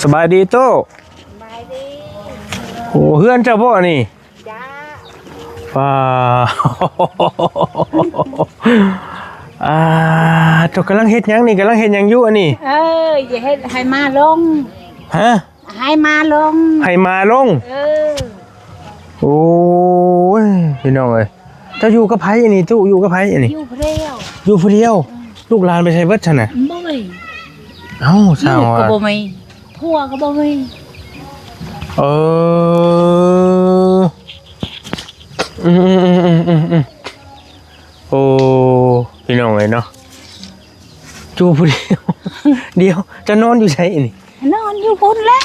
ສະບາຍດີໂຕ້. ສະບາຍດີ. ໂອ້ ເຮືອນເຈົ້າບໍ່ອັນນີ້? ຈ້າ. ວ້າ ອ່າ ເຈົ້າກຳລັງເຮັດຫຍັງນີ້? ກຳລັງເຮັດຫຍັງຢູ່ອັນນີ້? ເອີ ຢ່າເຮັດໃຫ້ໝາລົງ. ຮະ? ໃຫ້ໝາລົງ. ໃຫ້ໝາລົງ? ເອີ. ໂອ້ຍ ພີ່ນ້ອງເອີຍ ເຈົ້າຢູ່ກັບໃຜອັນນີ້? ຕູ້ຢູ່ກັບໃຜອັນນີ້? ຢູ່ຜູ້ດຽວ. ຢູ່ຜູ້ດຽວ? ອືມ. ລູກຫຼານໄປໃສເບິດຊັ້ນນະ? ບໍ່ມີ. ເອົ້າ ຊ່າງວ່າ ລູກກໍບໍ່ມີ ຜົວກໍບໍ່ມີ. ເອີ ອືມໆໆໆໆ ໂອ້ ພີ່ນ້ອງເອີຍເນາະ ຢູ່ຜູ້ດຽວ. ດຽວ ເຈົ້ານອນຢູ່ໃສນີ້? ນອນຢູ່ພຸ້ນແຫຼະ.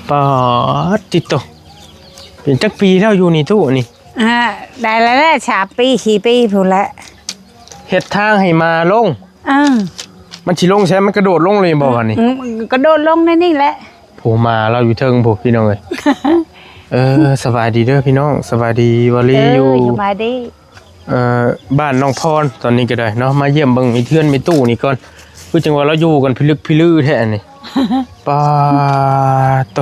ປາດຕິໂຕ ເປັນຈັກປີແລ້ວຢູ່ນີ້ຕູ້ນີ້? ອ່າ ໄດ້ແລ້ວແຫຼະ ສາມປີ ສີ່ປີພຸ້ນແຫຼະ. ເຮັດທາງໃຫ້ໝາລົງ. ເອີ ມັນຊິລົງໃສ? ມັນກະໂດດລົງເລີຍບໍ່ ອືມ ບາດນີ້? ອືມ ກະໂດດລົງໃນນີ້ແຫຼະ. ໂອ້ ໝາລາວຢູ່ເທິງພຸ້ນ ພີ່ນ້ອງເອີຍ. ເອີ ສະບາຍດີເດີພີ່ນ້ອງ ສະບາຍດີວາລີ. ເອີ ຢູ່ ສະບາຍດີ. ເອີ ບ້ານນ້ອງພອນ ຕອນນີ້ກໍໄດ້ເນາະ ມາຢ້ຽມເບິ່ງເຮືອນແມ່ຕູ້ນີ້ກ່ອນ. ຄືຈັ່ງວ່າລາວຢູ່ກັນພິລຶກພິລືແທ້ອັນນີ້. ປາດໂຕ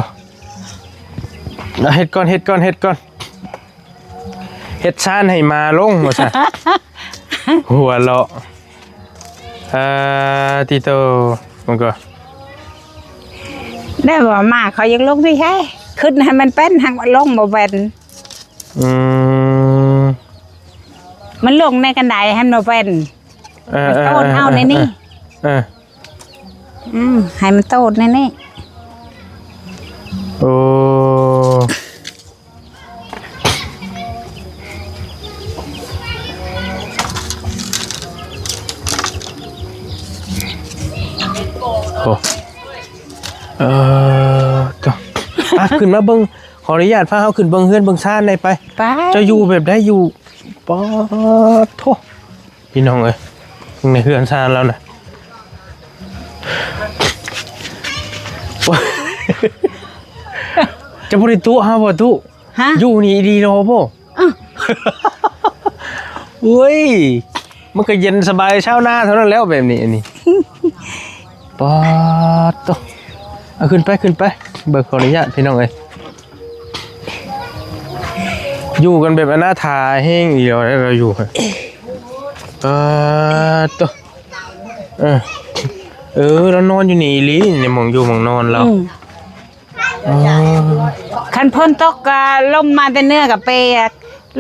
ເຮັດກ່ອນ ເຮັດກ່ອນ ເຮັດກ່ອນ ເຮັດຊານໃຫ້ໝາລົງວ່າຊັ້ນ. ຫົວເລາະ. ອ່າ ຕິໂຕ ມັນກໍ ໄດ້ບໍ່ ໝາເຂົາຢາກລົງນີ້ໃຊ່ ຂຶ້ນໃຫ້ມັນເປັນ ຫາກລົງບໍ່ເປັນ. ອືມ ມັນລົງໃນຄັນໄດຫັ້ນບໍ່ເປັນ. ເອີ ມັນໂຕນເອົາໃນນີ້. ເອີ ເອີ ອືມ ໃຫ້ມັນໂຕນໃນນີ້. ໂອ້ ໂອ້ ເອີ ໂຕ ໄປ ຂຶ້ນມາເບິ່ງ. ຂໍອະນຸຍາດພາເຮົາຂຶ້ນເບິ່ງເຮືອນເບິ່ງຊານໄດ້ໄປ? ໄປ. ເຈົ້າຢູ່ແບບໃດ? ຢູ່ ປາດໂທ້ ພີ່ນ້ອງເອີຍ ເບິ່ງໃນເຮືອນຊານລາວນະ. ເຈົ້າບໍ່ໄດ້ຕົວະເຮົາບໍ່ຕູ້? ຮະ? ຢູ່ນີ້ດີເນາະບໍ່? ອາ ໂອ້ຍ ມັນກໍເຢັນສະບາຍຊາວນາເທົ່ານັ້ນແລ້ວແບບນີ້ ອັນນີ້. ປາດໂທ້ ເອົາ ຂຶ້ນໄປ ຂຶ້ນໄປ ເບິ່ງ ຂໍອະນຸຍາດ ພີ່ນ້ອງເອີຍ. ຢູ່ກັນແບບອະນາຖາແຮງອີ່ຫຼີເດ ລາວຢູ່. ປາດໂທ້ ເອີ ເອີ ລາວນອນຢູ່ນີ້ອີ່ຫຼີ ໃນໝ່ອງຢູ່ໝ່ອງນອນລາວ. ອືມ ອໍ ຄັນຝົນຕົກກໍລົມມາແຕ່ເໜືອກໍປຽກ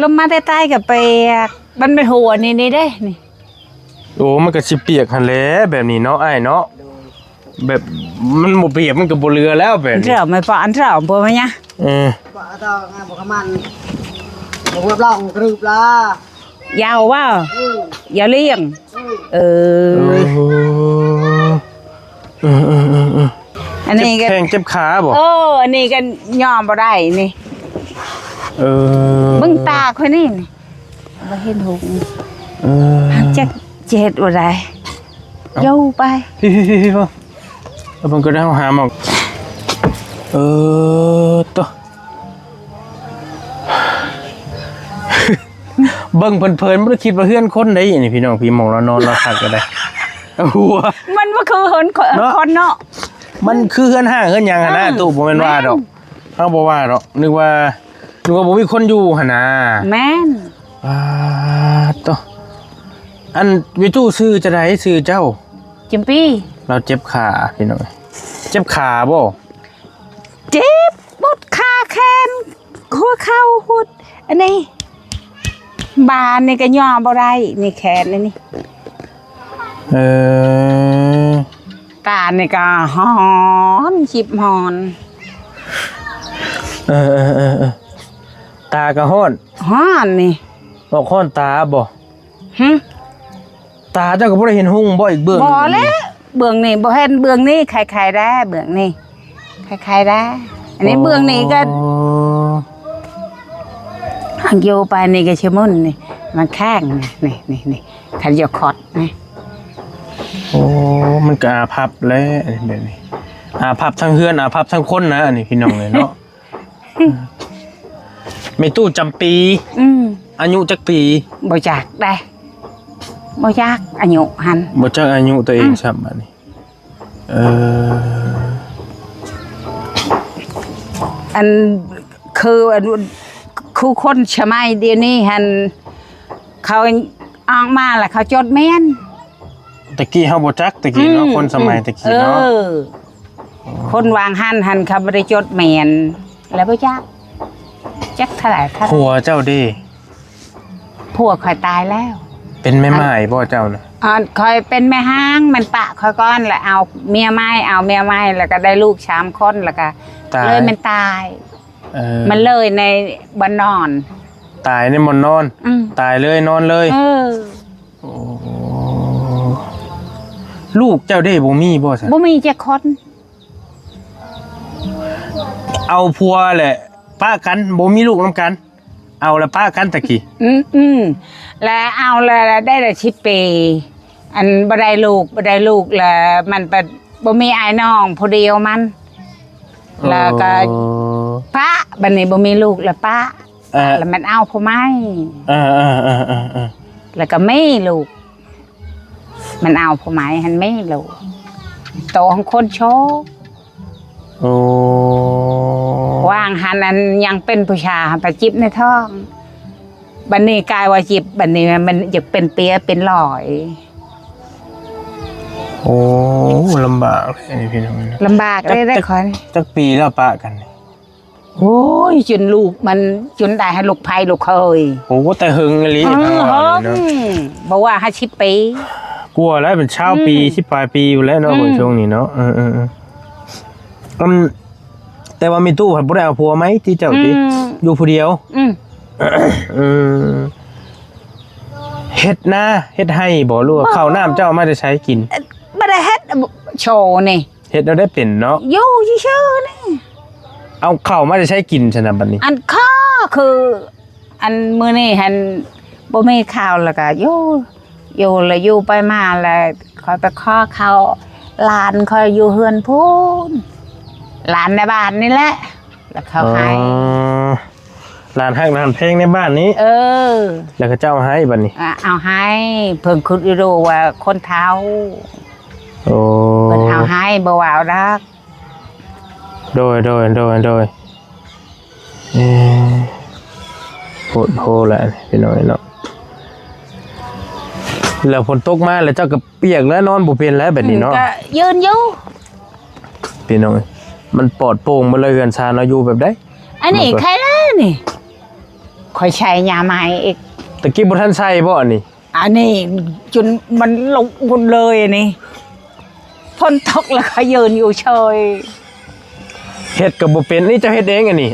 ລົມມາແຕ່ໃຕ້ກໍປຽກ ມັນເປັນຫົວນີ້ ນີ້ເດ້ ນີ້. ໂອ້ ມັນກໍຊິປຽກຫັ້ນແຫຼະ ແບບນີ້ເນາະ ອ້າຍເນາະ. ແບບມັນບໍ່ປຽກ ມັນກໍບໍ່ເຫຼືອແລ້ວແບບນີ້. ເຈົ້າ ແມ່ນບໍ່ ອັນເຈົ້າບໍ່ມາຫຍັງ. ເອີ ບໍ່ເອົາດອກ ບໍ່ປະມານ ບໍ່ຮວບລອງກະລືບລາ. ຢາວວ່າ ເອີ ຢາວລ້ຽງ. ເອີ ເອີ ເອີ ເອີ ອັນນີ້ກໍແຂງເຈັບຂາບໍ່? ເອີ ອັນນີ້ກໍຍ່ອງບໍ່ໄດ້ນີ້. ເອີ ເບິ່ງຕາຂ້ອຍນີ້ ນີ້ ບໍ່ເຫັນຫຸງ. ເອີ ຫາກຈັກຈະເຮັດບໍ່ໄດ້. ເອົ້າ ເຍົາໄປ ພີ່ໆໆໆ ເອົາ ເບິ່ງກໍໄດ້ ເຮົາຫາໝອກ. ເອີ ໂຕ ເບິ່ງເພີນໆ ບໍ່ໄດ້ຄິດວ່າເຮືອນຄົນໃດນີ້ ພີ່ນ້ອງ. ພີ່ ໝ່ອງລາວນອນລາວພັກກໍໄດ້ ຫົວ ມັນບໍ່ຄືເຮືອນຄົນເນາະ ເນາະ ມັນຄືເຮືອນຮ້າງເຮືອນຫຍັງຫັ້ນນະ. ອືມ ຕູ້ ບໍ່ແມ່ນວ່າດອກ ແມ່ນ ເຮົາບໍ່ວ່າດອກ ນຶກວ່າ ຫຼືວ່າບໍ່ມີຄົນຢູ່ຫັ້ນນະ. ແມ່ນ. ປາດໂທ້ ອັນ ແມ່ຕູ້ ຊື່ຈັ່ງໃດ? ຊື່ເຈົ້າ? ຈຳປີ. ລາວເຈັບຂາ ພີ່ນ້ອງ. ເຈັບຂາບໍ່? ເຈັບ ປົດຂາແຂນ ຫົວເຂົ່າ ຫົດ ອັນນີ້ ບາດນີ້ກໍຍ່ອງບໍ່ໄດ້ ນີ້ແຂນອັນນີ້. ເອີ ຕານີ້ກໍຮ້ອນ ຈິບຮ້ອນ. ເອີໆໆໆ ຕາກໍຮ້ອນ. ຮ້ອນນີ້ ອອກຮ້ອນຕາບໍ່? ຫຶ ຕາເຈົ້າກໍບໍ່ໄດ້ເຫັນຮຸ່ງບໍ່ ອີກເບື້ອງໜຶ່ງ? ບໍ່ແລ້ວ ເບື້ອງນີ້ບໍ່ເຫັນ ເບື້ອງນີ້ໄຄໆໄດ້ ເບື້ອງນີ້ໄຄໆໄດ້. ອັນນີ້ ອໍ ເບື້ອງນີ້ກໍ ຫາກຢູ່ໄປນີ້ກໍຊິໝຸ່ນນີ້ ມັນແຂງນີ້ ນີ້ໆໆ ຄັນຢາກຄອດນີ້. ໂອ້ ມັນກໍອາພັບແຫຼະ ແບບນີ້ ອາພັບທັງເຮືອນ ອາພັບທັງຄົນນະ ອັນນີ້ ພີ່ນ້ອງເອີຍເນາະ. ແມ່ຕູ້ຈຳປີ. ອືມ ອາຍຸຈັກປີ? ບໍ່ຈັກໄດ໋ ບໍ່ຈັກອາຍຸຫັ້ນ ບໍ່ຈັກອາຍຸຕົວເອງ ອືມ ຊ້ຳ ບາດນີ້. ເອີ ອັນ ຄື ອັນ ຄືຄົນສະໄໝດຽວນີ້ຫັ້ນ ເຂົາອອກມາແລ້ວເຂົາຈົດແມ່ນ. ແຕ່ກີ້ເຮົາບໍ່ຈັກ ແຕ່ກີ້ເນາະ ອືມ ຄົນສະໄໝແຕ່ກີ້ເນາະ ເອີ ຄົນວາງຫັ້ນຫັ້ນ ເຂົາບໍ່ໄດ້ຈົດແມ່ນ ແລ້ວບໍ່ຈັກ ຈັກເທົ່າໃດເທົ່າໃດ. ຜົວເຈົ້າເດ? ຜົວຂ້ອຍຕາຍແລ້ວ. ເປັນແມ່ໝ້າຍບໍ່ເຈົ້ານະ? ອັນ ຂ້ອຍເປັນແມ່ຮ້າງ ມັນປະຂ້ອຍກ່ອນ ແລ້ວເອົາເມຍໃໝ່ ເອົາເມຍໃໝ່ ແລ້ວກໍໄດ້ລູກສາມຄົນ ແລ້ວກໍຕາຍ ເລີຍມັນຕາຍ. ເອີ ມັນເລີຍໃນບ່ອນນອນ ຕາຍໃນບ່ອນນອນ. ອືມ ຕາຍເລີຍ ນອນເລີຍ. ເອີ ໂອ້ ລູກເຈົ້າເດ ບໍ່ມີບໍ່ຊັ້ນ? ບໍ່ມີຈັກຄົນ. ເອົາຜົວແຫຼະປະກັນ ບໍ່ມີລູກນຳກັນ ເອົາແລ້ວປະກັນຕະກີ້. ອືມ ອືມ ແລ້ວເອົາແລ້ວ ແລ້ວໄດ້ ໄດ້ສິບປີ ອັນ ບໍ່ໄດ້ລູກ ບໍ່ໄດ້ລູກ ແລ້ວມັນໄປບໍ່ມີອ້າຍນ້ອງຜູ້ດຽວມັນ ອໍ ແລ້ວກໍປະ ບັດນີ້ບໍ່ມີລູກແລ້ວປະ ເອີ ແລ້ວມັນເອົາຜູ້ໃໝ່. ເອີໆໆໆ ແລ້ວກໍມີລູກ ມັນເອົາຜູ້ໃໝ່ຫັ້ນ ມີລູກ ໂຕຂອງຄົນໂຊ. ໂອ້ ວ່າງຫັ້ນ ອັນຍັງເປັນຜູ້ຊາຍ ໄປຈິບໃນທ້ອງ ບັດນີ້ກາຍວ່າຈິບ ບັດນີ້ມັນຢາກເປັນເປຍເປັນຫຼອຍ. ໂອ້ ລຳບາກເລີຍພີ່ນ້ອງເນາະ ລຳບາກເລີຍ ຈັກ ເດ້ຂ້ອຍ ຈັກປີແລ້ວປະກັນນີ້? ໂອ້ຍ ຈົນລູກມັນ ຈົນໄດ້ໃຫ້ລູກໃພ້ລູກເຂີຍ. ໂອ້ ແຕ່ເຫິງອີ່ຫຼີ ເອີ ທາງເວົ້ານີ້ເນາະ ເຫິງ ບໍ່ວ່າຫ້າສິບປີ ກວ່າແລ້ວ ເປັນຊາວປີ ອືມ ສິບປາຍປີຢູ່ແລ້ວເນາະ ອືມ ເບິ່ງຊ່ວງນີ້ເນາະ. ເອີໆໆ ອືມ ແຕ່ວ່າແມ່ຕູ້ພັດບໍ່ໄດ້ເອົາຜົວໃໝ່ຕິເຈົ້າຕິ? ອືມ ຢູ່ຜູ້ດຽວ. ອືມ ອືມ ເຮັດນາເຮັດໄຮ່ບໍ່ ຫຼືວ່າ ບໍ່ ເຂົ້ານ້ຳເຈົ້າເອົາມາແຕ່ໃສກິນ? ບໍ່ໄດ້ເຮັດ ໂຊນີ້ ເຮັດແນວໃດເປັນເນາະ ຢູ່ຊື່ໆນີ້. ເອົາເຂົ້າມາແຕ່ໃສກິນຊັ້ນນະບັດນີ້? ອັນຂໍຄື ອັນມື້ນີ້ຫັ້ນບໍ່ມີເຂົ້າ ແລ້ວກໍຢູ່ ຢູ່ແລ້ວຢູ່ໄປມາແລ້ວ ຂ້ອຍໄປຂໍເຂົ້າ ຫຼານຂ້ອຍຢູ່ເຮືອນພຸ້ນ ຫຼານໃນບ້ານນີ້ແຫຼະ ແລ້ວເຂົາໃຫ້. ອໍ ຫຼານຮັກຫຼານແພງໃນບ້ານນີ້. ເອີ ແລ້ວເຂົາເຈົ້າໃຫ້ບັດນີ້? ອາ ເອົາໃຫ້ ເພິ່ນຄິດຢູ່ໂດວ່າຄົນເຖົ້າ. ໂອ້ ເພິ່ນເອົາໃຫ້ ບໍ່ວ່າເອົາດອກ. ໂດຍ ໂດຍ ໂດຍ ໂດຍ. ເອີ ໂພດໂພແຫຼະພີ່ນ້ອງເນາະ ແລ້ວຝົນຕົກມາແລ້ວເຈົ້າກໍປຽກແລ້ວ ນອນບໍ່ເປັນແລ້ວແບບນີ້ເນາະ. ອືມ ກໍຢືນຢູ່ ພີ່ນ້ອງເອີຍ ມັນປອດໂປ່ງໝົດເລີຍ ເຮືອນຊານເຮົາຢູ່ແບບໃດ? ອັນນີ້ ມັນກໍ ໃຄແລ້ວນີ້ ຂ້ອຍໃສ່ຫຍ້າໃໝ່ອີກ. ຕະກີ້ບໍ່ທັນໃສ່ບໍ່ອັນນີ້? ອັນນີ້ຈົນມັນລຸກໝົດເລີຍອັນນີ້ ຝົນຕົກແລ້ວກໍຢືນຢູ່ເສີຍ ເຮັດກໍບໍ່ເປັນ. ນີ້ເຈົ້າເຮັດເອງອັນນີ້?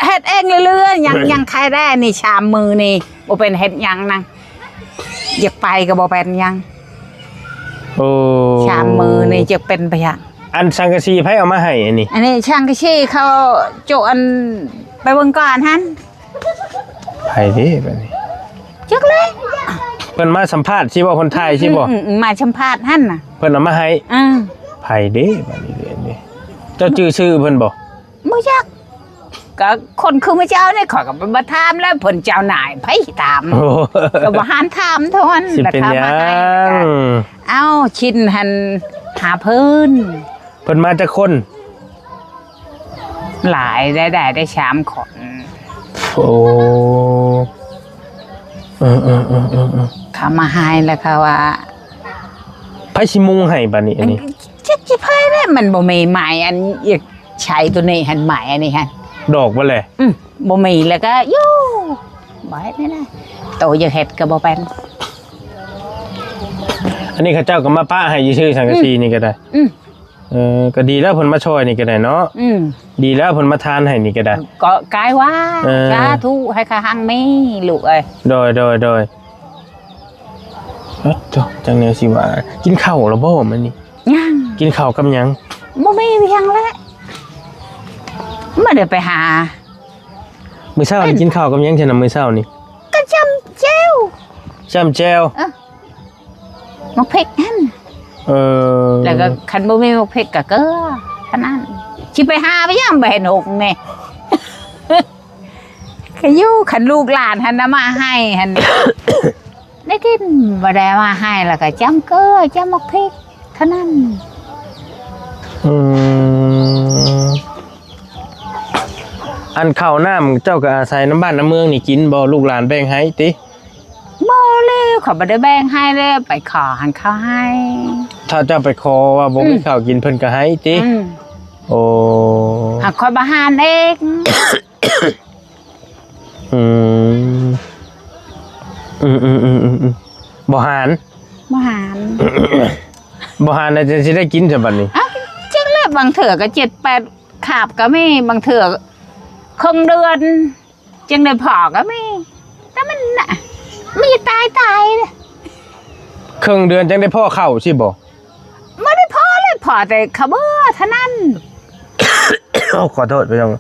ເຮັດເອງເລື້ອຍໆ ຍັງ ຍັງໃຄແດ່ນີ້ ສາມມື້ນີ້ບໍ່ເປັນເຮັດຫຍັງນະ ຢາກໄປກໍບໍ່ເປັນຫຍັງ. ໂອ້ ສາມມື້ນີ້ຈະເປັນໄປຫຍັງ? ອັນສັງກະສີໃຜເອົາມາໃຫ້ອັນນີ້? ອັນນີ້ສັງກະສີເຂົາໂຈະ ອັນໄປເບິ່ງກ່ອນຫັ້ນ. ໃຜເດ້ບັດນີ້? ຈັກແຫຼະ ເພິ່ນມາສຳພາດຊິບໍ່? ເພິ່ນຖ່າຍຊິບໍ່? ອືມໆໆ ມາສຳພາດຫັ້ນນະ ເພິ່ນເອົາມາໃຫ້. ອືມ ໃຜເດ້ບັດນີ້? ເຈົ້າຈື່ຊື່ເພິ່ນບໍ່? ບໍ່ຈັກ ກໍຄົນຄືໝູ່ເຈົ້ານີ້ ຂ້ອຍກໍບໍ່ຖາມແລ້ວ ເພິ່ນເຈົ້ານາຍ ໃຜຖາມ? ໂອ້ ກໍບໍ່ຫັນຖາມເທົ່ານັ້ນ ຊິເປັນຫຍັງ? ເອົາ ຊິນຫັ້ນ ຫາເພິ່ນ. ເພິ່ນມາຈັກຄົນ? ຫຼາຍໄດ້ ໄດ້ ໄດ້ສາມຄົນ. ໂອ້ ເອີໆໆໆໆ ເຂົາມາໃຫ້ແລ້ວເຂົາວ່າ ໃຜຊິມຸງໃຫ້ບັດນີ້? ອັນນີ້ຈັກຊິໃຜແຫຼະ ມັນບໍ່ມີໄມ້ ອັນຢາກໃຊ້ໂຕນີ້ຫັ້ນ ໄມ້ອັນນີ້ຫັ້ນ ດອກບໍ່ແຫຼະ? ອືມ ບໍ່ມີແລ້ວກໍຢູ່ ບໍ່ເຮັດແນວໃດ ໂຕຢາກເຮັດກໍບໍ່ເປັນ. ອັນນີ້ເຂົາເຈົ້າກໍມາປະໃຫ້ຊື່ໆ ສັງກະສີນີ້ກໍໄດ້. ອືມ ເອີ ກໍດີແລ້ວເພິ່ນມາຊ່ອຍນີ້ກໍໄດ້ເນາະ. ອືມ ດີແລ້ວເພິ່ນມາທານໃຫ້ນີ້ກໍໄດ້ ກໍກາຍວ່າ ເອີ ສາທຸ ໃຫ້ຂ້າຮັ່ງມີລູກເອີຍ. ໂດຍ ໂດຍ ໂດຍ. ເອີ ໂທ້ ຈັ່ງແນວຊິວ່າ ກິນເຂົ້າແລ້ວບໍ່ມື້ນີ້? ຍັງ. ກິນເຂົ້າກັບຫຍັງ? ບໍ່ມີຫຍັງແຫຼະ ບໍ່ໄດ້ໄປຫາ. ມື້ເຊົ້ານີ້ກິນເຂົ້າກັບຫຍັງຊັ້ນນະ ມື້ເຊົ້ານີ້? ກໍຈ້ຳແຈ່ວ. ຈ້ຳແຈ່ວ? ເອີ ໝາກເຜັກຫັ້ນ. ເອີ ແລ້ວກໍຄັນບໍ່ມີໝາກເຜັກກໍເກືອເທົ່ານັ້ນ. ຊິໄປຫາໄປຫຍັງ ບໍ່ເຫັນຫົກນີ້ ກໍຢູ່ ຄັນລູກຫຼານຫັ້ນນະມາໃຫ້ຫັ້ນ ໄດ້ກິນ ບໍ່ໄດ້ມາໃຫ້ແລ້ວກໍຈ້ຳເກືອ ຈ້ຳໝາກເຜັກເທົ່ານັ້ນ. ອືມ ອັນເຂົ້ານ້ຳເຈົ້າກໍອາໄສນຳບ້ານນຳເມືອງນີ້ກິນບໍ່? ລູກຫຼານແບ່ງໃຫ້ຕິ? ບໍ່ແລ້ວ ເຂົາບໍ່ໄດ້ແບ່ງໃຫ້ແລ້ວ ໄປຂໍຫັ້ນເຂົາໃຫ້. ຖ້າເຈົ້າໄປຂໍວ່າບໍ່ມີ ອືມ ເຂົ້າກິນເພິ່ນກໍໃຫ້ຕິ? ອືມ ໂອ້ ຫາກຂ້ອຍບໍ່ຫານເອງ. ອືມ ອືມໆໆໆ ບໍ່ຫານ ບໍ່ຫານ ບໍ່ຫານແລ້ວຈັ່ງຊິໄດ້ກິນຊະບັດນີ້? ເອົ້າ ຈັກແຫຼະ ບາງເທື່ອກໍເຈັດແປດຄາບກໍມີ ບາງເທື່ອເຄິ່ງເດືອນຈຶ່ງໄດ້ພໍ້ກໍມີ ແຕ່ມັນນະ ມີຕາຍໆ. ເຄິ່ງເດືອນຈັ່ງໄດ້ພໍ້ເຂົ້າຊີ້ບໍ່? ບໍ່ໄດ້ພໍ້ເລີຍ ພໍ້ແຕ່ເຂົ້າເບືອເທົ່ານັ້ນ. ໂອ້ ຂໍໂທດພີ່ນ້ອງ.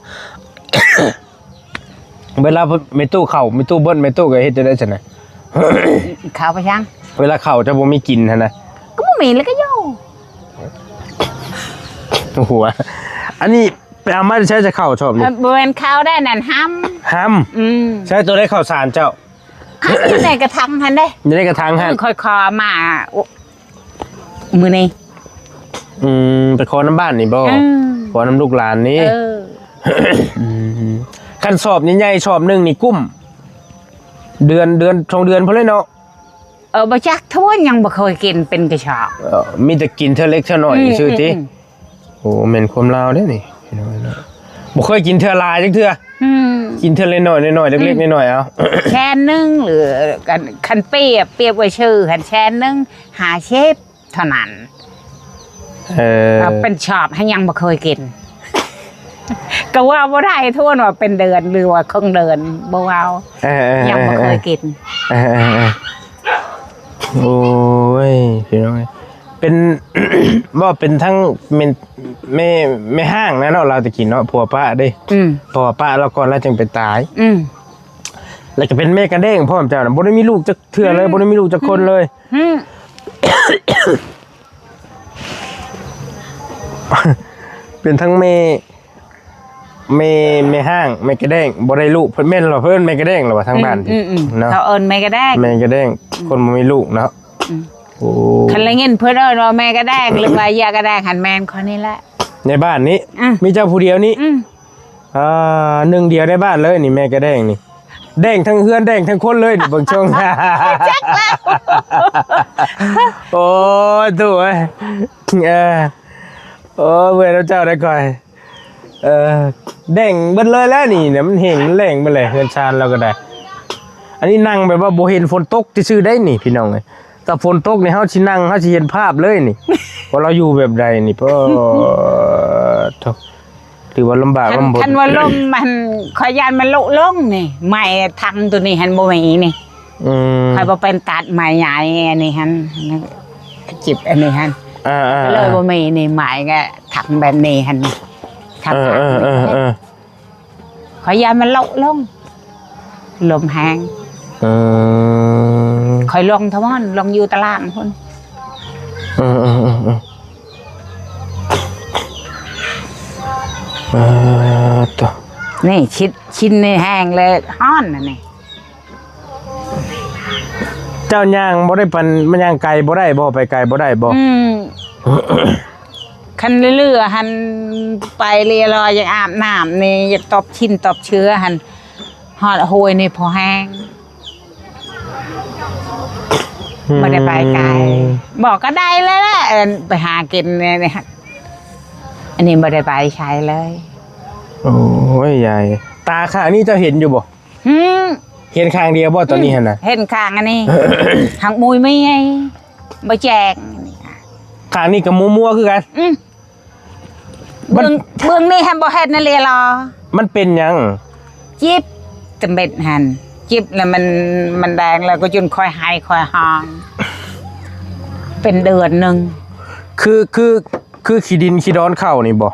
ເວລາແມ່ຕູ້ເຂົ້າ ແມ່ຕູ້ເບິດ ແມ່ຕູ້ກໍເຮັດຈັ່ງໃດຊັ້ນນະ? ເຂົ້າໄປຍັງ? ເວລາເຂົ້າເຈົ້າບໍ່ມີກິນຫັ້ນນະ? ກໍບໍ່ມີແລ້ວກໍຢູ່ ຫົວ ອັນນີ້ໄປເອົາມາແຕ່ໃສ ຈະເຂົ້າຊອບນີ້? ເອີ ບໍ່ແມ່ນເຂົ້າໄດ໋ ນັ້ນຫຳ ຫຳ. ອືມ ໃຊ້ໂຕໃດເຂົ້າສານເຈົ້າ? ຫຳຢູ່ໃນກະຖັງຫັ້ນເດ້ ຢູ່ໃນກະຖັງຫັ້ນ. ເອີ ຂ້ອຍຂໍມາ ມື້ນີ້. ອືມ ໄປຂໍນຳບ້ານນີ້ບໍ່? ເອີ ຂໍນຳລູກຫຼານນີ້. ເອີ ອືມ ຄັນຊອບໃຫຍ່ໆ ຊອບໜຶ່ງນີ້ກຸ້ມ ເດືອນ ເດືອນສອງເດືອນພຸ້ນແຫຼະເນາະ. ເອີ ບໍ່ຈັກ ທວນຍັງບໍ່ເຄີຍກິນເປັນກະຊອບ. ເອີ ມີແຕ່ກິນເທື່ອເລັກເທື່ອນ້ອຍ ອືມ ຊື່ຕິ. ອືມ ໂອ້ ແມ່ນຄວາມລາວເດ້ນີ້ ພີ່ນ້ອງເນາະ ບໍ່ເຄີຍກິນເທື່ອຫຼາຍຈັກເທື່ອ. ອືມ ກິນເທື່ອລະໜ້ອຍໆ ເລັກໆ ອືມ ນ້ອຍໆ ເອົາ ແສນໜຶ່ງ ຫຼື ຄັນ ຄັນປຽບ ປຽບໄວ້ຊື່ຫັ້ນ ແສນໜຶ່ງ ຫ້າສິບເທົ່ານັ້ນ. ເອີ ເອົາເປັນຊອບໃຫ້ ຍັງບໍ່ເຄີຍກິນ ກໍເວົ້າບໍ່ໄດ້ ທວນວ່າເປັນເດືອນ ຫຼືວ່າເຄິ່ງເດືອນ ບໍ່ເວົ້າ. ເອີໆໆ ຍັງບໍ່ເຄີຍກິນ. ເອີໆໆ ໂອ້ຍ ພີ່ນ້ອງເອີຍ ເປັນ ເວົ້າເປັນທັງແມ່ ແມ່ ແມ່ຮ້າງນະເນາະ ລາວແຕ່ກີ້ເນາະ ຜົວປະເດ້. ອືມ ເພາະວ່າປະລາວກ່ອນ ລາວຈຶ່ງໄປຕາຍ. ອືມ ແລ້ວກໍເປັນແມ່ກະແດ້ງພ້ອມ ເຈົ້ານະ ບໍ່ໄດ້ມີລູກຈັກເທື່ອເລີຍ. ອືມ ບໍ່ໄດ້ມີລູກຈັກຄົນເລີຍ. ອືມ ເປັນທັງແມ່ ແມ່ ແມ່ຮ້າງ ແມ່ກະແດ້ງ ບໍ່ໄດ້ລູກ ເພິ່ນແມ່ນລະ ເພິ່ນແມ່ກະແດ້ງລະວ່າ ທາງບ້ານ ອືມໆ ເນາະ ເຂົາເອີ້ນແມ່ກະແດ້ງ. ແມ່ກະແດ້ງ ອືມ ຄົນບໍ່ມີລູກເນາະ. ອືມ ໂອ້ ຄັນໄດ້ຍິນເພິ່ນເອີ້ນວ່າແມ່ກະແດງ ຫຼືວ່າຢາກະແດງຫັ້ນ ແມ່ນຂ້ອຍນີ້ແຫຼະ. ໃນບ້ານນີ້ ອືມ ມີເຈົ້າຜູ້ດຽວນີ້? ອືມ ອ່າ ໜຶ່ງດຽວໃນບ້ານເລີຍນີ້ ແມ່ກະແດງນີ້ ແດງທັງເຮືອນ ແດງທັງຄົນເລີຍນີ້ ເບິ່ງຊົງ. ຈັກແລ້ວ ໂອ້ຍ ຕູ້ເອີຍ ເອີ ໂອ້ຍ ເມື່ອຍນຳເຈົ້າໄດ໋ຂ້ອຍ. ເອີ ແດງເບິດເລີຍແຫຼະນີ້ນະ ມັນແຫ້ງ ມັນແລ້ງເບິດແຫຼະ ເຮືອນຊານລາວກໍໄດ້. ອັນນີ້ນັ່ງແບບວ່າບໍ່ເຫັນຝົນຕົກຊື່ໆ ໄດ໋ນີ້ ພີ່ນ້ອງເອີຍ. ຖ້າຝົນຕົກນີ້ ເຮົາຊິນັ່ງ ເຮົາຊິເຫັນພາບເລີຍນີ້ ວ່າລາວຢູ່ແບບໃດນີ້. ປາດໂທ້ ຖືວ່າລຳບາກ ຄັນ ລຳບົນ ຄັນວ່າລົມມັນ ຂ້ອຍຢ້ານມັນລຸລົງນີ້ ໄມ້ທັງໂຕນີ້ຫັ້ນບໍ່ມີນີ້. ອືມ ຂ້ອຍບໍ່ເປັນຕັດໄມ້ໃຫຍ່ອັນນີ້ຫັ້ນ ຈິບອັນນີ້ຫັ້ນ. ອ່າໆໆ ກໍເລີຍບໍ່ມີນີ້ ໄມ້ກໍທັງແບບນີ້ຫັ້ນ ທັງ ເອີໆໆໆ ຂ້ອຍຢ້ານມັນລຸລົງ ລົມແຮງ. ເອີ ຂ້ອຍລົງທະມອນ ລົງຢູ່ຕະລ່າງພຸ້ນ. ເອີໆໆໆ ເອີ ໂຕ ນີ້ຊິດ ຊິດນີ້ແຮງແລ້ວ ຮ້ອນອັນນີ້. ເຈົ້າຍ່າງບໍ່ໄດ້ປານ ມັນຍ່າງໄກບໍ່ໄດ້ບໍ່? ໄປໄກບໍ່ໄດ້ບໍ່? ອືມ ຄັນເຫຼືອໆຫັ້ນ ໄປເລລອຍ ຢາກອາບນ້ຳນີ້ ຢາກຕອບຊິ້ນຕອບເຊື້ອຫັ້ນ ຮອດຫ້ວຍນີ້ພໍແຮງ. ອືມ ບໍ່ໄດ້ໄປໄກ ບໍ່ກໍໄດ້ແລ້ວແຫຼະ ເອີ້ນໄປຫາກິນນີ້ ອັນນີ້ບໍ່ໄດ້ໄປໃສເລີຍ. ໂອ້ຍ ຍາຍ ຕາຂ້າງນີ້ເຈົ້າເຫັນຢູ່ບໍ່? ຫືມ ເຫັນຂ້າງດຽວບໍ່ຕອນນີ້ຫັ້ນນະ? ເຫັນຂ້າງອັນນີ້ ຫາກມຸຍມີ ບໍ່ແຈ້ງ. ຂ້າງນີ້ກໍມົວໆຄືກັນ. ອືມ ມັນ ເບິ່ງ ເບິ່ງນີ້ຫັ້ນບໍ່ເຫັນນະເລລອ. ມັນເປັນຫຍັງ? ຈິບຕະເມັດຫັ້ນ ຈິບແລ້ວມັນ ມັນແດງ ແລ້ວກໍຈົນຂ້ອຍໄຫ້ຂ້ອຍຮ້ອງ ເປັນເດືອນໜຶ່ງ. ຄື ຄື ຄືຂີ້ດິນຂີ້ດອນເຂົ້ານີ້ບໍ່?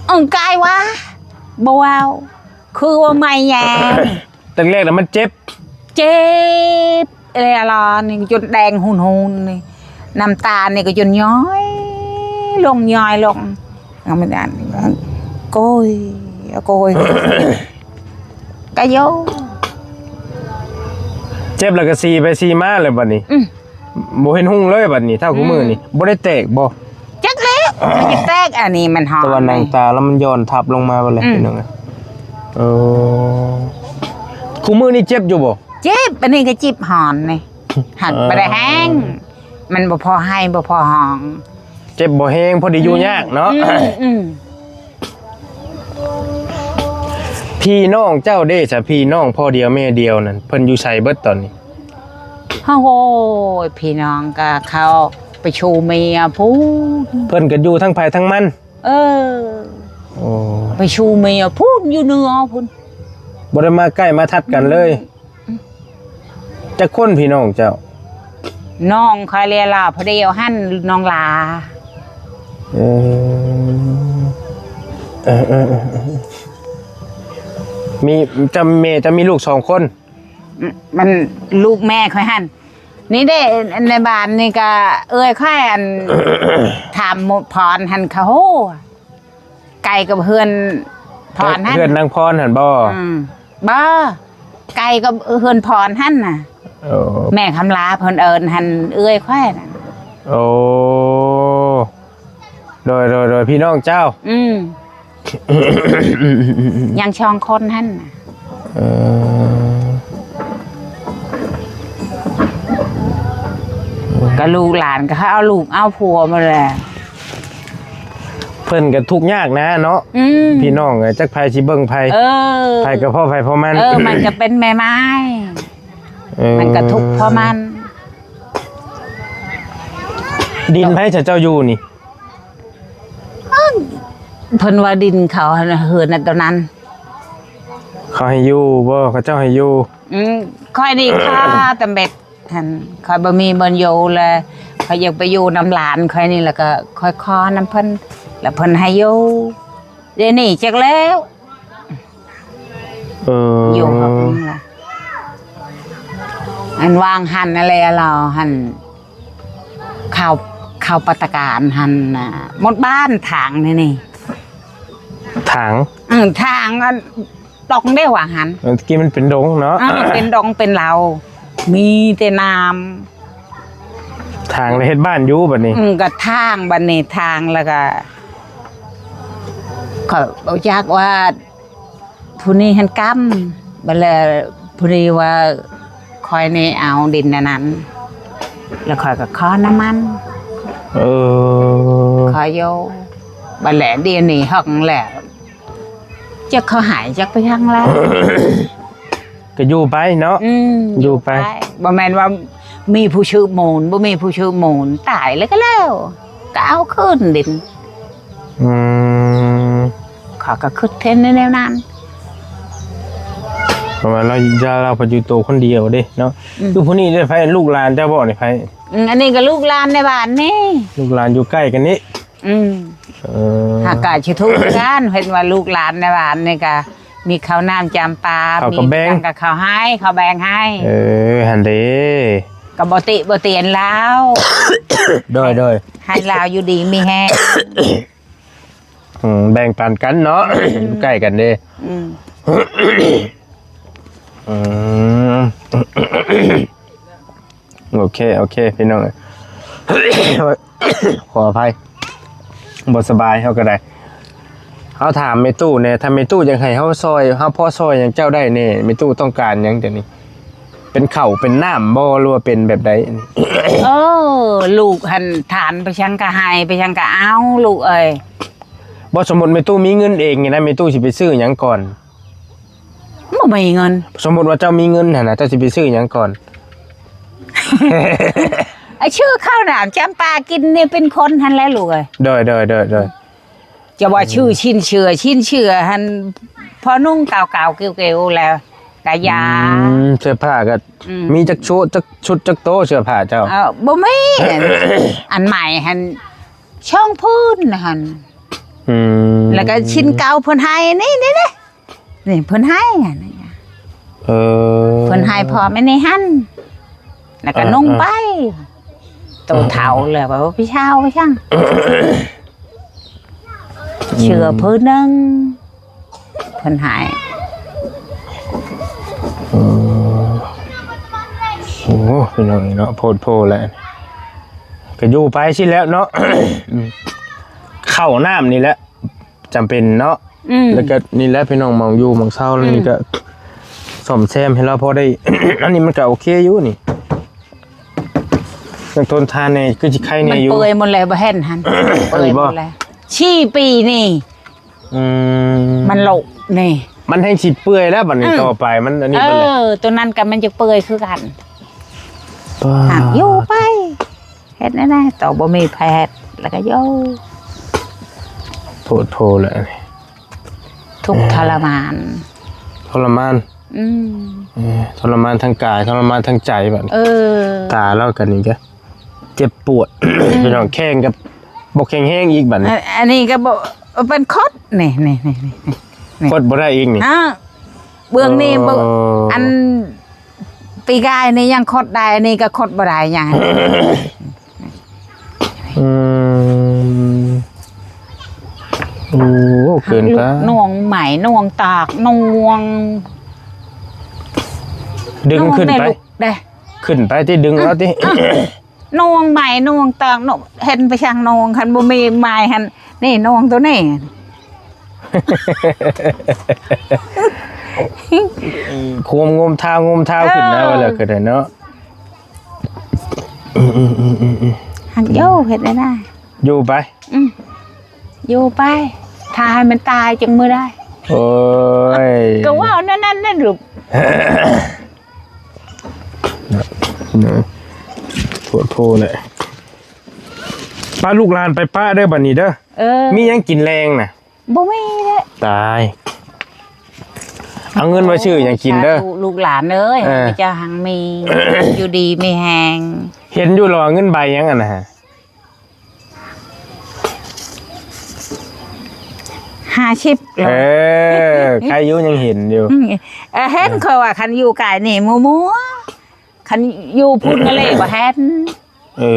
ເອີ ກາຍວ່າ ບໍ່ເວົ້າ ຄືວ່າໄມ້ແຍງ. ແຕ່ແລກນະມັນເຈັບ ເຈັບເອລານີ້ຈົນແດງຮຸນໆນີ້ ນ້ຳຕານີ້ກໍຈົນຍ້ອຍລົງ ຍ້ອຍລົງ. ເອົາມາ ໂກຍ ໂກຍ ກະໂຍ ເຈັບແລ້ວກໍສີໄປສີມາແລ້ວບັດນີ້. ອືມ ບໍ່ເຫັນຮຸ່ງເລີຍບັດນີ້ ເທົ່າ ອືມ ຄູ່ມື້ນີ້ ບໍ່ໄດ້ແຕກບໍ່? ຈັກແລ້ວ ມັນຈະແຕກ ອັນນີ້ມັນຮ້ອນ ແຕ່ວ່າໜັງຕາລະມັນຢ່ອນທັບລົງມາເບິດແລ້ວ ອືມ ພີ່ນ້ອງເອີຍ. ເອີ ຄູ່ມື້ນີ້ເຈັບຢູ່ບໍ່? ເຈັບ ອັນນີ້ກໍຈິບຮ້ອນນີ້ ຫັນ ເອີ ບໍ່ໄດ້ແຮງ ມັນບໍ່ພໍໄຫ້ ບໍ່ພໍຮ້ອງ ເຈັບບໍ່ແຮງ ພໍດີຢູ່ຍາກເນາະ. ອືມ ອືມ ອືມ. ພີ່ນ້ອງເຈົ້າເດ້ສະ ພີ່ນ້ອງພໍ່ດຽວແມ່ດຽວນັ້ນ ເພິ່ນຢູ່ໃສເບິດຕອນນີ້? ໂອ້ຍ ພີ່ນ້ອງກໍເຂົາໄປຊູເມຍພຸ້ນ ເພິ່ນກໍຢູ່ທັງໃຜທັງມັນ. ເອີ ໂອ້ ໄປຊູເມຍພຸ້ນ ຢູ່ເໜືອພຸ້ນ ບໍ່ໄດ້ມາໃກ້ມາທັດກັນເລີຍ. ອືມ ຈັກຄົນພີ່ນ້ອງເຈົ້າ? ນ້ອງຂ້ອຍເລຍລະ ຜູ້ດຽວຫັ້ນ ນ້ອງຫຼ້າ. ເອີ ເອີ ເອີ ເອີ ມີ ເຈົ້າ ແມ່ເຈົ້າມີລູກສອງຄົນ? ອືມ ມັນລູກແມ່ຂ້ອຍຫັ້ນ ນີ້ເດ້ ໃນບ້ານນີ້ກະເອື້ອຍຂ້ອຍ ອັນ ຖາມໝົດພອນຫັ້ນ ເຂົາຮູ້ ໃກ້ກັບເຮືອນພອນຫັ້ນ ເຮືອນນາງພອນຫັ້ນບໍ່? ອືມ ບໍ່ ໃກ້ກັບເຮືອນພອນຫັ້ນນະ. ເອີ ແມ່ຄຳລາເພິ່ນເອີ້ນຫັ້ນເອື້ອຍຂ້ອຍນະ. ໂອ້ ໂດຍ ໂດຍ ໂດຍ ພີ່ນ້ອງເຈົ້າ. ອືມ ຍັງສອງຄົນຫັ້ນນະ. ເອີ ກໍລູກຫຼານກໍເອົາລູກເອົາຜົວໝົດແຫຼະ ເພິ່ນກໍທຸກຍາກນະເນາະ. ອືມ ພີ່ນ້ອງ ຈັກໃຜຊິເບິ່ງໃຜ. ເອີ ໃຜກໍພໍໃຜພໍມັນ. ເອີ ມັນກໍເປັນແມ່ໝ້າຍ. ເອີ ມັນກໍທຸກພໍມັນ. ດິນໃຜເຈົ້າຢູ່ນີ້? ເອີ ເພິ່ນວ່າດິນເຂົາຫັ້ນນະ ເຮືອນນັ້ນໂຕນັ້ນ ເຂົາໃຫ້ຢູ່ບໍ່? ເຂົາເຈົ້າໃຫ້ຢູ່. ອືມ ຂ້ອຍນີ້ຂໍຕຳເບັດຫັ້ນ ຂ້ອຍບໍ່ມີບ່ອນຢູ່ແລ້ວ ຂ້ອຍຢາກໄປຢູ່ນຳຫຼານຂ້ອຍນີ້ ແລ້ວກໍຂ້ອຍຂໍນຳເພິ່ນ ແລ້ວເພິ່ນໃຫ້ຢູ່. ດຽວນີ້ຈັກແລ້ວ ເອີ ຢູ່ຫັ້ນລະ ອັນວາງຫັ້ນນັ້ນແຫຼະ ລາວຫັ້ນ ເຂົ້າ ເຂົ້າປັດຕະການຫັ້ນນະ ໝົດບ້ານທາງນີ້ນີ້ ທາງ ເອີ ທາງອັນຕົກເດ້ວ່າຫັ້ນ ເອີ ຕະກີ້ມັນເປັນດົງເນາະ ເອີ ເປັນດົງເປັນເຫຼົ່າ ມີແຕ່ນ້ຳ ທາງແລ້ວເຮັດບ້ານຢູ່ບັດນີ້ ອືມ ກໍທາງບັດນີ້ ທາງແລ້ວກໍ ຂ້ອຍບໍ່ຈັກວ່າ ຜູ້ນີ້ຫັ້ນກຳ ບັດແລ້ວຜູ້ນີ້ວ່າ ຂ້ອຍນີ້ເອົາດິນອັນນັ້ນ ແລ້ວຂ້ອຍກໍຂໍນຳມັນ ເອີ ຂໍຢູ່ ບັດແລ້ວດຽວນີ້ຮອກແລ້ວ ຈັກເຂົາໃຫ້ຈັກໄປທາງໃດ ກໍຢູ່ໄປເນາະ ອືມ ຢູ່ໄປ ຢູ່ໄປ ບໍ່ແມ່ນວ່າມີຜູ້ຊື້ມູນ ບໍ່ມີຜູ້ຊື້ມູນ ຕາຍແລ້ວກໍແລ້ວ ກໍເອົາຄືນດິນ ອືມ ຂ້ອຍກໍຄິດເຫັນໃນແນວນັ້ນ ເພາະວ່າລາວ ລາວ ລາວໄປຢູ່ໂຕຄົນດຽວເດ້ເນາະ ອືມ ຄືຜູ້ນີ້ເດ້ ໃຜ ລູກຫຼານເຈົ້າບໍ່ນີ້ ໃຜ? ອືມ ອັນນີ້ກໍລູກຫຼານໃນບ້ານນີ້ ລູກຫຼານຢູ່ໃກ້ກັນນີ້ ອືມ ເອີ ຫາກະຊິທຸກກັນ ເຫັນວ່າລູກຫຼານໃນບ້ານນີ້ກະມີເຂົ້ານ້ຳຈຳປາ ເຂົາກໍແບ່ງ ມີຫຍັງກະເຂົາໃຫ້ ເຂົາແບ່ງໃຫ້ ເອີ ຫັ້ນເດ້ ກໍບໍ່ຕິບໍ່ຕຽນລາວ ໂດຍ ໂດຍ ໃຫ້ລາວຢູ່ດີມີແຮງ ອືມ ແບ່ງປັນກັນເນາະ ຢູ່ໃກ້ກັນເດ້ ອືມ ອືມ ໂອເຄ ໂອເຄ ພີ່ນ້ອງເອີຍ ຂໍອະໄພ ບໍ່ສະບາຍ ເຮົາກໍໄດ້ ເຮົາຖາມແມ່ຕູ້ແດ່ ຖ້າແມ່ຕູ້ຢາກໃຫ້ເຮົາຊ່ອຍ ເຮົາພໍຊ່ອຍຫຍັງເຈົ້າໄດ້ແດ່ ແມ່ຕູ້ຕ້ອງການຫຍັງດຽວນີ້ ເປັນເຂົ້າເປັນນ້ຳບໍ່ ຫຼືວ່າເປັນແບບໃດ? ເອີ ລູກຫັ້ນ ທານໄປຫຍັງກໍໃຫ້ ໄປຫຍັງກໍເອົາ ລູກເອີຍ ບໍ່ ສົມມຸດແມ່ຕູ້ມີເງິນເອງນີ້ນະ ແມ່ຕູ້ຊິໄປຊື້ຫຍັງກ່ອນ? ບໍ່ມີເງິນ ສົມມຸດວ່າເຈົ້າມີເງິນຫັ້ນນະ ເຈົ້າຊິໄປຊື້ຫຍັງກ່ອນ? ໄອ້ຊື້ເຂົ້ານ້ຳຈຳປາກິນນີ້ເປັນຄົນຫັ້ນແຫຼະລູກເອີຍ ໂດຍ ໂດຍ ໂດຍ ໂດຍ ຈະວ່າ ອືມ ຊື້ຊິ້ນເສື້ອ ຊິ້ນເສື້ອຫັ້ນພໍນຸ່ງເກົ່າໆ ເກ່ວໆ ແລ້ວກະຢາ ອືມ ເສື້ອຜ້າກໍ ອືມ ມີຈັກຊຸດ ຈັກຊຸດ ຈັກໂຕເສື້ອຜ້າເຈົ້າ? ເອີ ບໍ່ມີ ອັນໃໝ່ຫັ້ນສອງຜືນຫັ້ນ ອືມ ແລ້ວກໍຊິ້ນເກົ່າເພິ່ນໃຫ້ ນີ້ ນີ້ ນີ້ ນີ້ເພິ່ນໃຫ້ ອັນນີ້ ເອີ ເພິ່ນໃຫ້ພ້ອມອັນນີ້ຫັ້ນ ແລ້ວກໍ ເອີ ນຸ່ງໄປ ເອີ ໂຕເຖົ້າແລ້ວ ວ່າໄປເຊົ່າໄປຊ່າງ ອືມ ເສື້ອຜືນໜຶ່ງ ເພິ່ນໃຫ້ ເອີ ໂອ້ ພີ່ນ້ອງເນາະ ໂພດໂພແຫຼະ ກໍຢູ່ໄປຊີ້ແຫຼະເນາະ ອືມ ເຂົ້ານ້ຳນີ້ແຫຼະ ຈຳເປັນເນາະ ອືມ ແລ້ວກໍນີ້ແຫຼະພີ່ນ້ອງ ໝ່ອງຢູ່ໝ່ອງເຊົາ ອືມ ນີ້ກໍສ້ອມແຊມໃຫ້ລາວພໍໄດ້ ອັນນີ້ມັນກໍໂອເຄຢູ່ນີ້ ຍັງທົນທານແດ່ ຄືຊິໄຄແດ່ຢູ່ ມັນເປື່ອຍໝົດແລ້ວ ບໍ່ເຫັນຫັ້ນ ເປື່ອຍໝົດແລ້ວ ສີ່ປີນີ້ ອືມ ມັນໂລະນີ້ ມັນແຮ່ງຊິເປື່ອຍແລ້ວບັດນີ້ ອືມ ຕໍ່ໄປມັນອັນນີ້ ເອີ ເບິດແລ້ວ ຕົວນັ້ນກໍມັນຈະເປື່ອຍຄືກັນ ປາດ ຫາກຢູ່ໄປ ເຮັດແນວໃດ ຕໍ່ບໍ່ມີໃຜເຮັດ ແລ້ວກໍຢູ່ ໂພດໂພແຫຼະ ທຸກ ເອີ ທໍລະມານ ທໍລະມານ ອືມ ເອີ ທໍລະມານທາງກາຍ ທໍລະມານທາງໃຈບັດນີ້ ເອີ ຕາລາວກັນນີ້ກະເຈັບປວດ ອືມ ພີ່ນ້ອງ ແຂ້ງກໍບໍ່ແຂງແຮງອີກບັດນີ້ ອັນ ອັນນີ້ກໍບໍ່ ເປັນຄົດ ນີ້ໆໆໆ ນີ້ ຄົດບໍ່ໄດ້ອີກນີ້ ອ້າ ເບື້ອງນີ້ບໍ່ ເອີ ອັນປີກາຍນີ້ຍັງຄົດໄດ້ ອັນນີ້ກໍຄົດບໍ່ໄດ້ຫຍັງ ອືມ ໂອ້ ເກີນໄປ ໜ່ວງໄມ້ໜ່ວງຕາກໜ່ວງ ດຶງຂຶ້ນໄປ ເດ້ ຂຶ້ນໄປຕິ ດຶງເອົາຕິ ອືມ ໜ່ວງໄມ້ໜ່ວງຕອກ ເຫັນໄປຊ່າງໜ່ວງ ຄັນບໍ່ມີໄມ້ຫັ້ນ ນີ້ໜ່ວງໂຕນີ້ ໂຄມງົມທ້າວງົມທ້າວຂຶ້ນນະ ເອີ ວ່າແລ້ວກໍໄດ້ເນາະ ອືມໆໆໆ ຫັກຢູ່ ເຮັດໄດ້ນະ ຢູ່ໄປ ອືມ ຢູ່ໄປ ຖ້າໃຫ້ມັນຕາຍຈຶ່ງມື້ໃດ ໂອ້ຍ ກໍເວົ້າແນວນັ້ນແຫຼະລູກ ໂພດໂພແຫຼະ ປະລູກຫຼານໄປປະເດີບັດນີ້ເດີ ເອີ ມີຫຍັງກິນແລງນະ ບໍ່ມີເດ້ ຕາຍ ເອົາເງິນໄວ້ຊື້ຫຍັງກິນເດີ ສາທຸ ລູກຫຼານເອີຍ ເອີ ໃຫ້ເຈົ້າຮັ່ງມີ ຢູ່ດີມີແຮງ ເຫັນຢູ່ລະວ່າເງິນໃບຫຍັງຫັ້ນນະ ຫ້າສິບ ເອີ ໃຄຢູ່ຍັງເຫັນຢູ່ ອືມ ເອີ ເຫັນ ເອີ ຂ້ອຍວ່າຄັນຢູ່ກາຍນີ້ມົວໆ ຄັນຢູ່ພຸ້ນນະເລບໍ່ເຫັນ ເອີ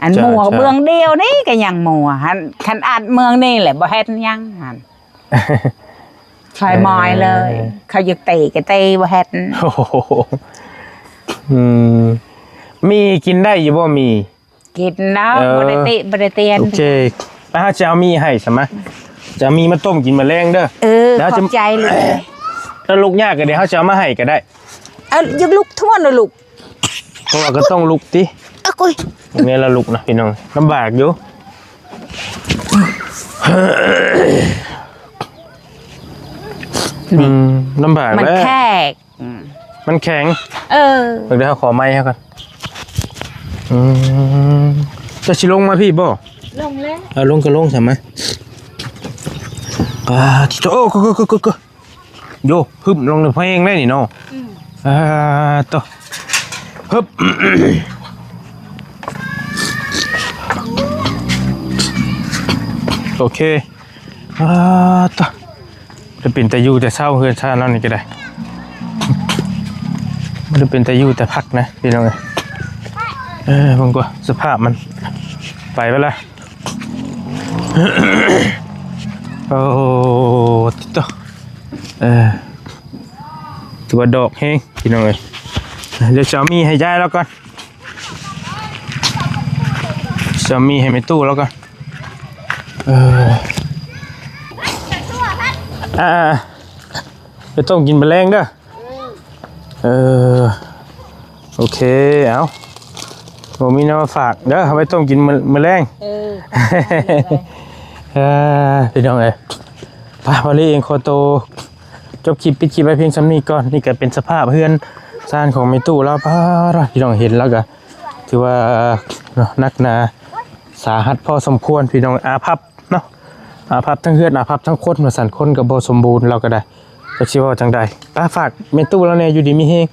ອັນ ຈ້ະ ມົວ ຈ້ະ ເບື້ອງດຽວນີ້ກໍຍັງມົວ ຄັນ ຄັນອັດເມືອງນີ້ແຫຼະບໍ່ເຫັນຫຍັງຫັ້ນ ໄຟໄໝ້ເລີຍ ເອີ ເຂົາຢາກເຕະກໍເຕະບໍ່ເຫັນ ໂອ້ໂຫ ອືມ ມີກິນໄດ້ຢູ່ບໍ່ ມີ? ກິນເນາະ ເອີ ບໍ່ໄດ້ຕິ ບໍ່ໄດ້ຕຽນ ໂອເຄ ແລ້ວເຮົາຈະເອົາໝີ່ໃຫ້ຊະມະ ຈະເອົາໝີ່ມາຕົ້ມກິນມື້ແລງເດີ ເອີ ຂອບໃຈເລີຍ ແລ້ວລູກຍາກກໍໄດ້ ເຮົາຈະເອົາມາໃຫ້ກໍໄດ້ ເອີ ຢາກລຸກທວນເນາະລູກ ເພາະວ່າກໍຕ້ອງລຸກຕິ ເອີ ໂອ້ຍ ນີ້ລະລຸກນະພີ່ນ້ອງ ລຳບາກຢູ່ ອືມ ລຳບາກ ມັນແຄກ ອືມ ມັນແຂງ ເອີ ເບິ່ງເດີ ເຮົາຂໍໄມ້ເຮົາກ່ອນ ອືມ ເຈົ້າຊິລົງມາພີ້ບໍ່? ລົງແລ້ວ ເອົາລົງກໍລົງຊະມາ ປາດໂທ້ ໂອ້ ໂກ ໂກ ໂກ ໂກ ໂຍ ຫຶບ ລົງໃນແພງໄດ້ນີ້ເນາະ ອືມ ອ່າ ໂຕ ຫຶບ ໂອເຄ ອ່າ ໂຕ ຈະເປັນຕາຢູ່ແຕ່ເຊົ້າ ເຮືອນຊານເຮົານີ້ກໍໄດ້ ບໍ່ໄດ້ເປັນຕາຢູ່ແຕ່ພັກນະພີ່ນ້ອງເອີຍ ເອີ ເບິ່ງກ່ອນສະພາບມັນ ໄປໄປລະ ໂອ້ ຕິດຕໍ່ ເອີ ຖືວ່າດອກແຮງພີ່ນ້ອງເອີຍ ດຽວຈະເອົາໝີ່ໃຫ້ຍາຍລາວກ່ອນ ຈະເອົາໝີ່ໃຫ້ແມ່ຕູ້ລາວກ່ອນ ເອີ ອ່າ ໄປຕົ້ມກິນມື້ແລງເດີ ເອີ ໂອເຄ ເອົາ ບໍ່ມີແນວມາຝາກເດີ ເອົາໄປຕົ້ມກິນມື້ ມື້ແລງ ເອີ ເອີ ພີ່ນ້ອງເອີຍ ໄປ ວາລີເອງຂໍໂຕຈົບຄລິບ ປິດຄລິບໄວ້ພຽງສ່ຳນີ້ກ່ອນ ນີ້ກໍເປັນສະພາບເຮືອນຊານຂອງແມ່ຕູ້ລາວ ປາດ ພີ່ນ້ອງເຫັນແລ້ວກໍຖືວ່າເນາະ ໜັກໜາສາຫັດພໍສົມຄວນ ພີ່ນ້ອງ ອາພັບ ເນາະ ອາພັບທັງເຮືອນ ອາພັບທັງຄົນວ່າຊັ້ນ ຄົນກໍບໍ່ສົມບູນ ລາວກໍໄດ້ ຈັກຊິເວົ້າຈັ່ງໃດ ປາ ຝາກແມ່ຕູ້ລາວແດ່ ຢູ່ດີມີແຮງ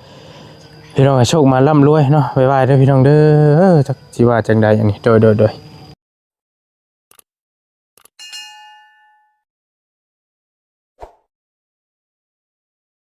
ພີ່ນ້ອງໃຫ້ໂຊກມາລ່ຳລວຍເນາະ ບາຍບາຍເດີພີ່ນ້ອງເດີ ຈັກຊິວ່າຈັ່ງໃດອັນນີ້ ໂດຍ ໂດຍ ໂດຍ.